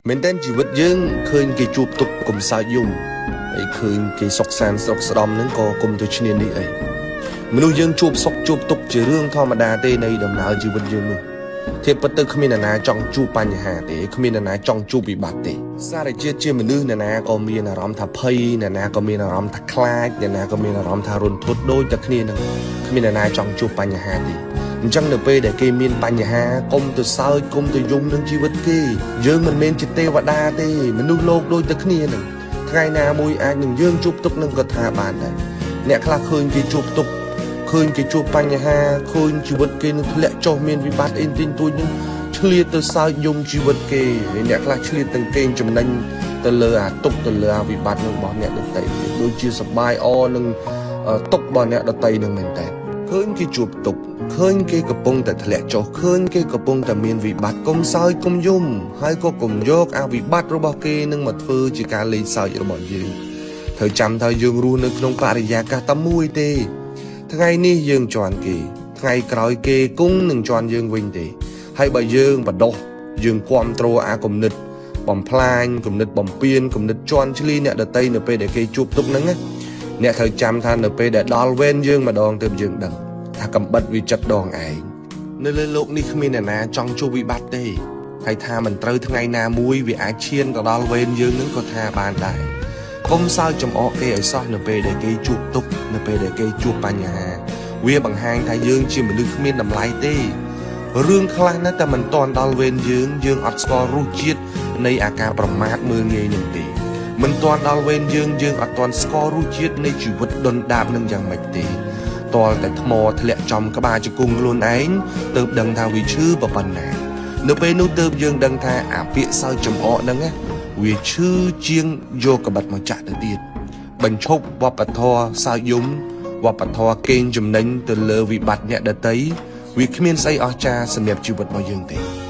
មែនតើជីវិតយើងឃើញគេជួបទុក្ខកុំសើចយំហើយឃើញគេសុកសានស្រុកស្ដំហ្នឹងក៏កុំទៅឈ្នានីសអីមនុស្សយើងជួបសុខជួបទុក្ខជារឿងធម្មតាទេនៃដំណើរជីវិតយើងនោះធៀបពិតទៅគ្មានអ្នកណាចង់ជួបបញ្ហាទេគ្មានអ្នកណាចង់ជួបវិបត្តិទេសារជាតិជាមនុស្សអ្នកណាក៏មានអារម្មណ៍ថាភ័យអ្នកណាក៏មានអារម្មណ៍ថាខ្លាចអ្នកណាក៏មានអារម្មណ៍ថារន្ធត់ដូចតែគ្នានឹងគ្មានអ្នកណាចង់ជួបបញ្ហាទេអញ្ចឹងនៅពេលដែលគេមានបញ្ហាកុំទៅសើចកុំទៅយំនឹងជីវិតគេយើងមិនមែនជាទេវតាទេមនុស្សលោកដូចតែគ្នានឹងថ្ងៃណាមួយអាចនឹងយើងជួបទុក្ខនឹងក៏ថាបានដែរអ្នកខ្លះឃើញគេជួបទុក្ខឃើញគេជួបបញ្ហាឃើញជីវិតគេនឹងធ្លាក់ចុះមានវិបត្តិអីទីងទួចនឹងឆ្លៀតទៅសើចយំជីវិតគេហើយអ្នកខ្លះឆ្លៀតទាំងកេងចំណេញទៅលើអាទុក្ខទៅលើអាវិបត្តិនឹងរបស់អ្នកដទៃដូចជាសបាយអនឹងទុក្ខរបស់អ្នកដទៃនឹងមែនតើឃើញគេជួបទុក្ខឃើញគេកំពុងតែធ្លាក់ចុះឃើញគេកំពុងតែមានវិបត្តិកុំសើចកុំយំហើយក៏កុំយកអាវិបត្តិរបស់គេនឹងមកធ្វើជាការលេងសើចរបស់យើងត្រូវចាំថាយើងរស់នៅក្នុងបរិយាកាសតែមួយទេ ថ្ងៃនេះយើងជន់គេថ្ងៃក្រោយគេគង់នឹងជន់យើងវិញទេហើយបើយើងបដោះយើងគ្រប់គ្រងអាគំនិតបំផ្លាញគំនិតបំពេញគំនិតជន់ឈ្លីអ្នកដតីនៅពេលដែលគេជួបទុក្ខហ្នឹងណាអ្នកត្រូវចាំថានៅពេលដែលដល់វេនយើងម្ដងទើបយើងដឹងថាកំបិតវាចិត្តដងឯងនៅលើលោកនេះគ្មានអ្នកណាចង់ជួបវិបត្តិទេហើយថាមិនត្រូវថ្ងៃណាមួយវាអាចឈានទៅដល់វេនយើងនឹងក៏ថាបានដែរកុំសើចចំអកគេឲ្យសោះនៅពេលដែលគេជួបទុក្ខនៅពេលដែលគេជួបបញ្ហាវាបង្ហាញថាយើងជាមនុស្សគ្មានតម្លៃទេរឿងខ្លះណាស់តែមិនទាន់ដល់វេនយើងយើងអត់ស្គាល់រសជាតិនៃអាការប្រមាថមើលងាយនឹងទេមិនទាន់ដល់វេនយើងយើងអត់ទាន់ស្គាល់រសជាតិនៃជីវិតដុនដាបនឹងយ៉ាងម៉េចទេទាល់តែថ្មធ្លាក់ចំក្បាលជង្គង់ខ្លួនឯងទើបដឹងថាវាឈឺប៉ុណ្ណានៅពេលនោះទើបយើងដឹងថាអាពាក្យសើចចំអកហ្នឹងណាវាឈឺជាងយកកបិតមកចាក់ទៅទៀតបញ្ឈប់វប្បធម៌សើចយំវប្បធម៌កេងចំណេញទៅលើវិបត្តិអ្នកដទៃវាគ្មានស្អីអស្ចារ្យសម្រាប់ជីវិតរបស់យើងទេ។